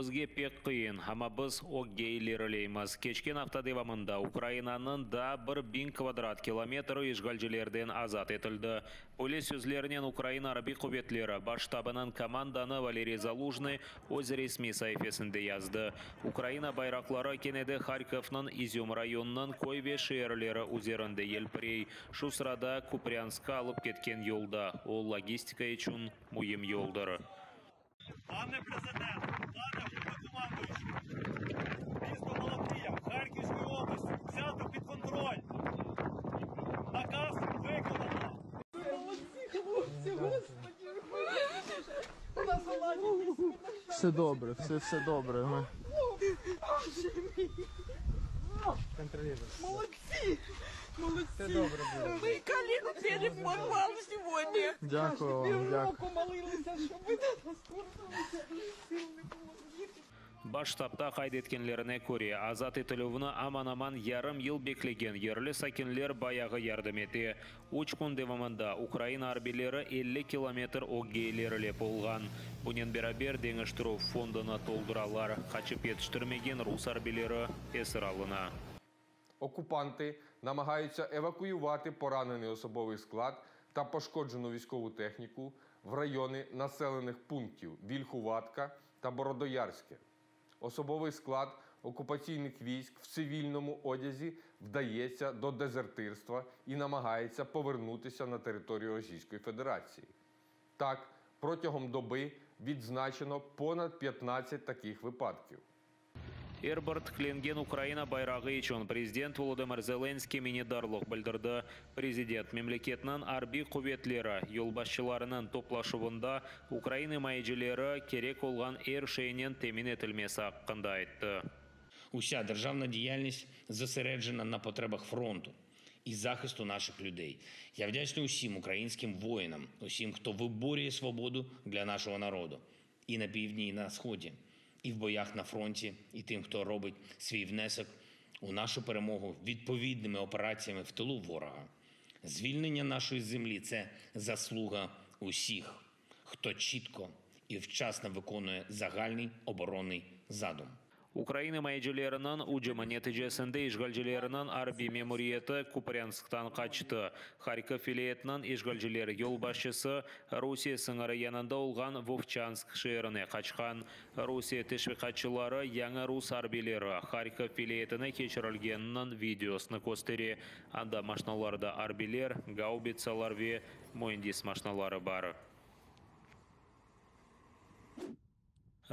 Bizge pek qıyın, amma biz ögge ilerileymiz. Keçken afta devamında Ukrainanıñ daa 1000 kvadrat kilometri işğalcilerden azat etildi. Böyle sözlernen Ukraina Arbiy quvetleri Baş ştabınıñ komandanı Valeriy Zalujnıy öz resmiy saifesinde yazdı. Ukraina bayraqları kene de Harkovnıñ İzüm rayonınıñ köy ve şeerleri üzerinde yelpirey. Şu sırada Kuprânskqa alıp ketken yolda, o, logistika içün müim yoldır. Pane prezident, пане головнокомандуючий, місто Балаклія Харківської області взято під контроль. Наказ виконано. Молодці, хлопці, господи, у нас Все добре, все, все добре. Ми... Боже мій. Молодці! Молодці! Мы калину перепорвал сегодня. Дякую вам, дякую. Півроку молилися, щоб ви до нас повернулися. Сил не було. Діти Baş ştabda qayd etkenlerine köre, azat etilüvni aman-aman yarım yıl beklegen yerli sakinler bayağı yardım ete. Üç kün devamında Ukraina arbiyleri 50 kilometr ögge ilerilep olğan. Bunen beraber deñiştirüv fondunı tolduralar, qaçıp yetiştirmegen rus arbiyleri esir alına. Окупанти намагаються евакуювати поранений особовий склад та пошкоджену військову техніку в райони населених пунктів Вільхуватка та Бородоярське. Особовий склад окупаційних військ в цивільному одязі вдається до дезертирства і намагається повернутися на територію Російської Федерації. Так, протягом доби відзначено понад 15 таких випадків. Er bir tiklengen Ukraina bayrağı içün prezident Volodımır Zelenskıy minnetdarlıq bildirdi. Prezident memleketniñ arbiy quvetleri yolbaşçılarınıñ toplaşuvında ukrain imayecileri kerek olğan er şeynen temin etilmesi aqqında ayttı. Уся державна діяльність зосереджена на потребах фронту і захисту наших людей. Я вдячний усім українським воїнам, усім, хто виборює свободу для нашого народу і на півдні, і на сході, і в боях на фронті, і тим, хто робить свій внесок у нашу перемогу відповідними операціями в тилу ворога. Звільнення нашої землі це заслуга усіх, хто чітко і вчасно виконує загальний оборонний задум. Ukrain imayecileriniñ ücümi neticesinde işğalcilerniñ arbiy memuriyeti Kuprânsktan qaçtı. Harkov vilâyetiniñ işğalciler yolbaşçısı Rusiye sıñırı yanında olğan Vovçansk şeerine qaçqan. Rusiye teşviqatçıları yañı rus arbiyleri Harkov vilâyetine keçirilgeniniñ videosını köstere. Anda maşinalarda arbiyler, gaubitsalar ve müendis maşinaları bar.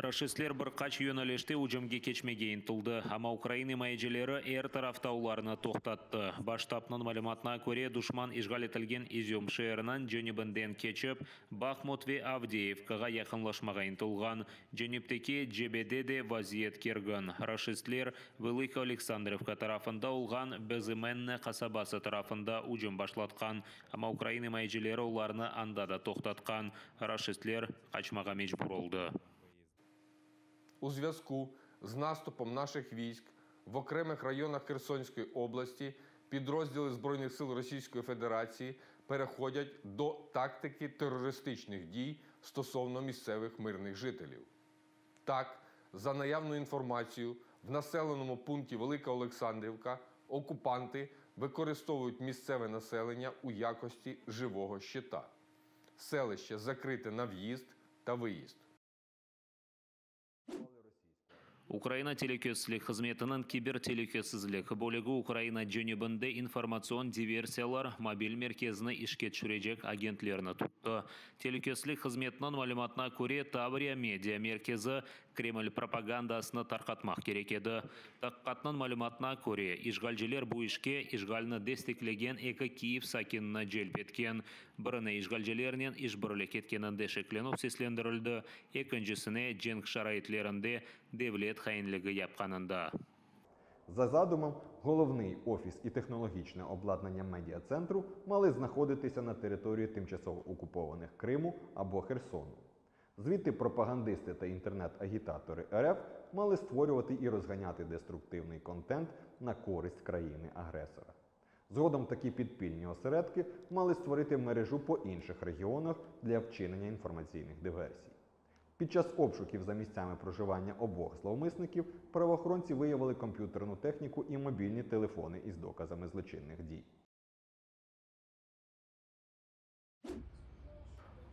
Raşistler bir qaç yönelişte ücümge keçmege ıntıldı, amma ukrain imayecileri er tarafta olarnı toqtattı. Baş ştabnıñ malümatına köre, duşman işğal etilgen İzüm şeeriniñ cenübinden keçip, Bahmut ve Avdeyevkağa yaqınlaşmağa ıntılğan. Cenüpteki cebede de vaziyet kergin. Raşistler Velıka Oleksandrivka tarafında olğan Bezımenne qasabası tarafında ücüm başlatqan, amma ukrain imayecileri olarnı anda da toqtatqan. Raşistler qaçmağa mecbur oldı. У зв'язку з наступом наших військ в окремих районах Херсонської області підрозділи Збройних сил Російської Федерації переходять до тактики терористичних дій стосовно місцевих мирних жителів. Так, за наявною інформацією, в населеному пункті Велика Олександрівка окупанти використовують місцеве населення у якості живого щита. Селище закрите на в'їзд та виїзд. Ukraina telükesizlik hızmetiniñ kiber telükesizlik bölügi Ukraina cenübinde informatsion diversiyalar mobil merkezini işke tüşürecek agentlerni tuttı. Telükesizlik hızmetiniñ malümatına köre, Tavriya media merkezi Kreml propagandasını tarqatmaq kerek edi. Taqiqatnıñ malümatına köre, işğalciler bu işke işğalni desteklegen eki Kiyev sakinini celp etken. Birine işğalcilernen işbirlik etkeninde şeklenüv seslendirildi, ekincisine cenk şaraitlerinde devlet hainligi yapqanında. За задумом, головний офіс і технологічне обладнання медіа-центру мали знаходитися на території тимчасово окупованих Криму або Херсону. Звідти пропагандисти та інтернет-агітатори РФ мали створювати і розганяти деструктивний контент на користь країни-агресора. Згодом такі підпільні осередки мали створити мережу по інших регіонах для вчинення інформаційних диверсій. Під час обшуків за місцями проживання обох зловмисників правоохоронці виявили комп'ютерну техніку і мобільні телефони із доказами злочинних дій.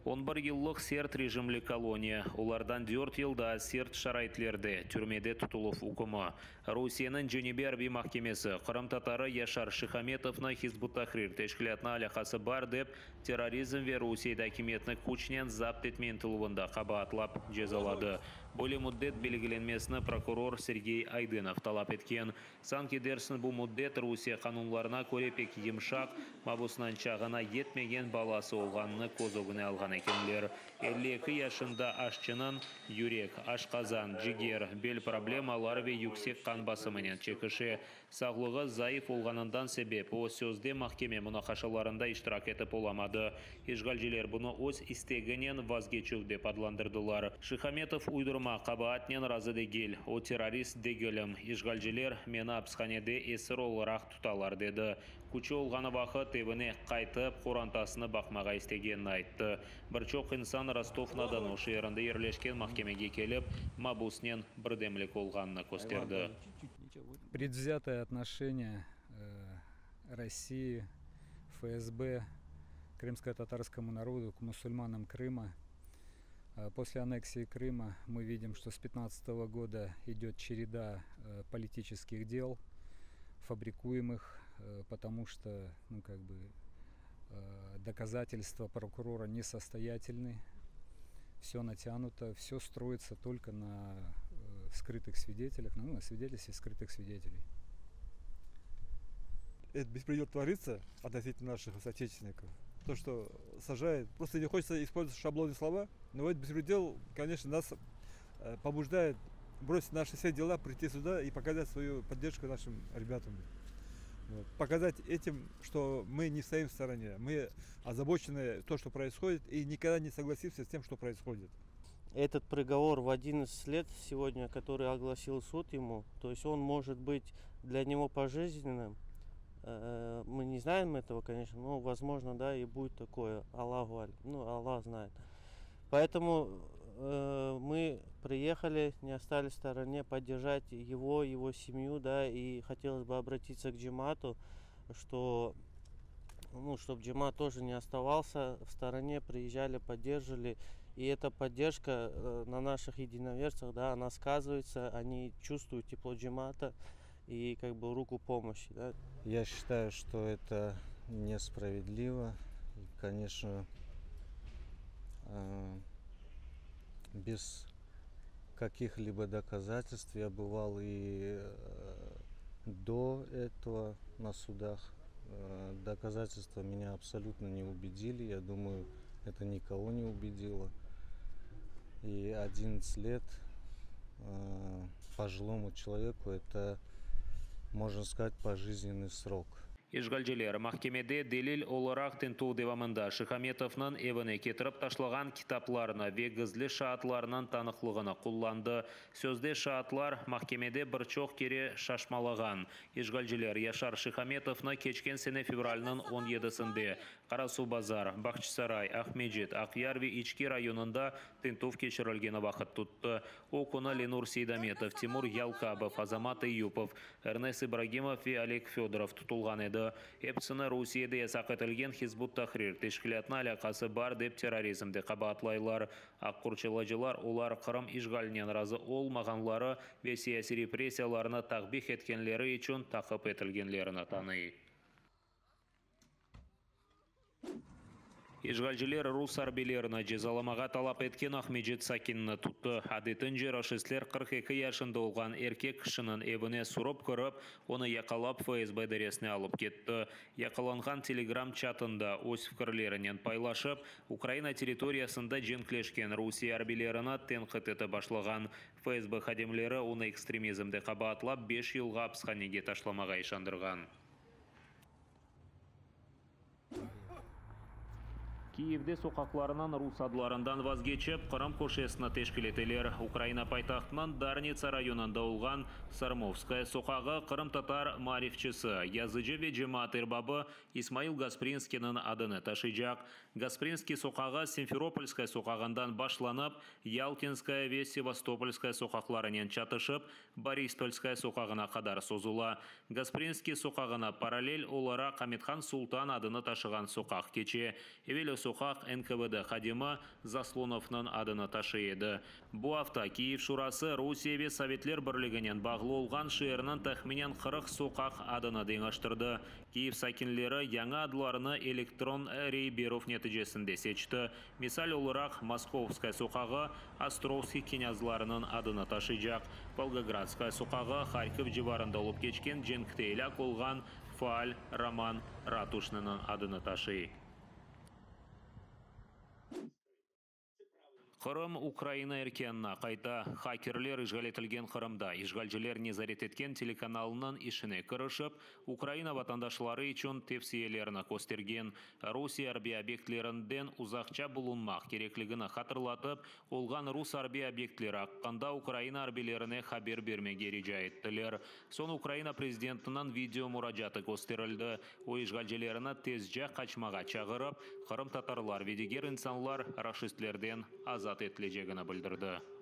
On bir yıllıq sert rejimli koloniya, olardan dört yıl daa sert şaraitlerde, türmede tutuluv ükümi. Rusiyeniñ Cenübiy arbiy mahkemesi qırımtatarı Yaşar Şihametovnı Hizb ut-Tahrir teşkilâtına alâqası bar dep, terrorizm ve Rusiyede akimiyetni küçnen zapt etme ıntıluvında qabaatlap cezaladı. Böyle müddet belgilenmesini prokuror Sergey Aydınov talap etken. Sanki dersiñ bu müddet Rusiye qanunlarına köre pek yımşaq, mabusnıñ çağına yetmegen balası olğanını köz ögüne alğan ekenler. 52 yaşında aşçınıñ yürek, aşqazan, ciger, bel problemaları ve yüksek qan basımınen çekişe. Sağlığı zayıf olğanından sebep o, sözde mahkeme munaqaşalarında iştirak etip olamadı. İşğalciler bunı öz isteginen vazgeçüv dep adlandırdılar. Şihametov uydurma qabaatnen razı degil. O, terrorist degilim, işğalciler meni apishanede esir olaraq tutalar, dedi. Küçü olğanı vaqıt evine qaytıp, qorantasını baqmağa istegenini ayttı. Bir çoq insan Rostov-na-Donu şeerinde yerleşken mahkemege kelip, mabusnen birdemlik olğanını kösterdi. Предвзятое отношение России, ФСБ, крымско-татарскому народу, к мусульманам Крыма. После аннексии Крыма мы видим, что с 2015 года идет череда политических дел, фабрикуемых, потому что ну, как бы, доказательства прокурора несостоятельны, все натянуто, все строится только на скрытых свидетелях, ну, на свидетельстве скрытых свидетелей. Этот беспредел творится относительно наших соотечественников. То, что сажает, просто не хочется использовать шаблонные слова, но этот беспредел, конечно, нас побуждает бросить наши все дела, прийти сюда и показать свою поддержку нашим ребятам. Вот. Показать этим, что мы не стоим в стороне, мы озабочены то, что происходит, и никогда не согласимся с тем, что происходит. Этот приговор в 11 лет сегодня, который огласил суд ему, то есть он может быть для него пожизненным. Мы не знаем этого, конечно, но возможно, да, и будет такое. Аллаху аль, ну, Аллах знает. Поэтому мы приехали, не остались в стороне, поддержать его, его семью, да, и хотелось бы обратиться к джемату, что, ну, чтобы джемат тоже не оставался в стороне, приезжали, поддерживали. И эта поддержка на наших единоверцах, да, она сказывается, они чувствуют тепло джемата и как бы руку помощи. Да. Я считаю, что это несправедливо. И, конечно, без каких-либо доказательств я бывал и до этого на судах. Доказательства меня абсолютно не убедили. Я думаю, это никого не убедило. И 11 лет пожилому человеку это, можно сказать, пожизненный срок. İşğalciler mahkemede delil olaraq tintüv devamında Şihametovnıñ evine ketirip taşlağan kitaplarını ve gizli şaatlarnıñ tanıqlığını qullandı. Sözde şaatlar mahkemede bir çoq kere şaşmalağan. İşğalciler Yaşar Şihametovnı keçken sene fevralniñ 17-sinde Qarasuvbazar, Bağçasaray, Aqmescit, Aqyar ve İçki rayonında tintüv keçirilgeni vaqıt tuttı. O künü Lenur Seydametov, Timur Yalkabov, Azamat Eyüpov, Ernes İbragimov ve Oleg Fedorov tutulğan edi. Episini Rusiyede yasaq etilgen Hizb ut-Tahrir teşkilâtına alâqası bar dep terrorizmde qabaatlaylar. Aq qorçalayıcılar olar Qırım işğalinen razı olmağanları ve siyasiy repressiyalarnı takbih etkenleri içün taqip etilgenlerini tanıy. İşğalciler rus arbiylerini cezalamağa talap etken Aqmescit sakinini tuttı. Adetince raşistler 42 yaşında olğan erkek kişiniñ evine sürip kirip, onı yaqalap FSB idaresine alıp ketti. Yaqalanğan Telegram çatında öz fikirlerinen paylaşıp, Ukraina territoriyasında cenkleşken Rusiye arbiylerini tenqit etip başlağan. FSB hadimleri onı ekstremizmde qabaatlap 5 yılğa apishanege taşlamağa işandırğan. Kiyevde soqaqlarnıñ rus adlarından vazgeçip, Qırım köşesini teşkil eteler. Ukraina paytahtınıñ Darnitsa rayonında olğan Sormovskaya soqağı qırımtatar maarifçisi, yazıcı ve cemaat erbabı İsmail Gasprinskiyniñ adını taşıycaq. Gasprinskiy soqağı Simferopolskaya soqağından başlanıp, Yaltinskaya ve Sevastopolskaya soqaqlarınen çatışıp, Borispolskaya soqağına qadar sozula. Gasprinskiy soqağına parallel olaraq Amethan Sultan adını taşığan soqaq keçe. Evel o soqaq NKVD hadimi Zaslonovnıñ adını taşıy edi. Bu afta Kiyev şurası Rusiye ve Sovetler Birliginen bağlı olğan şeerniñ tahminen 40 soqaq adını deñiştirdi. Kiyev sakinleri yañı adlarını elektron rey berüv neticesinde seçti. Misal olaraq, Moskovskaya soqağı Ostrovskiy kinâzlarınıñ adını taşıycaq, Volgogradskaya soqağı Harkov civarında olıp keçken cenkte elâk olğan faal Roman Ratuşnıynıñ adını taşıy. Qırım Ukraina erkânına qayta. Hakerler işğal etilgen Qırımda işğalciler nezaret etken telekanalnıñ işine kirişip, Ukraina vatandaşları içün tevsiyelerni köstergen, Rusiye arbiy obyektlerinden uzaqça bulunmaq kerekligini hatırlatıp, olğan rus arbiy obyektleri aqqında Ukraina arbiylerine haber bermege rica ettiler. Soñ Ukraina prezidentiniñ video muracaatı kösterildi, o, işğalcilerni tezce qaçmağa çağırıp, qırımtatarlar ve diger insanlar raşistlerden azat etilecegini bildirdi.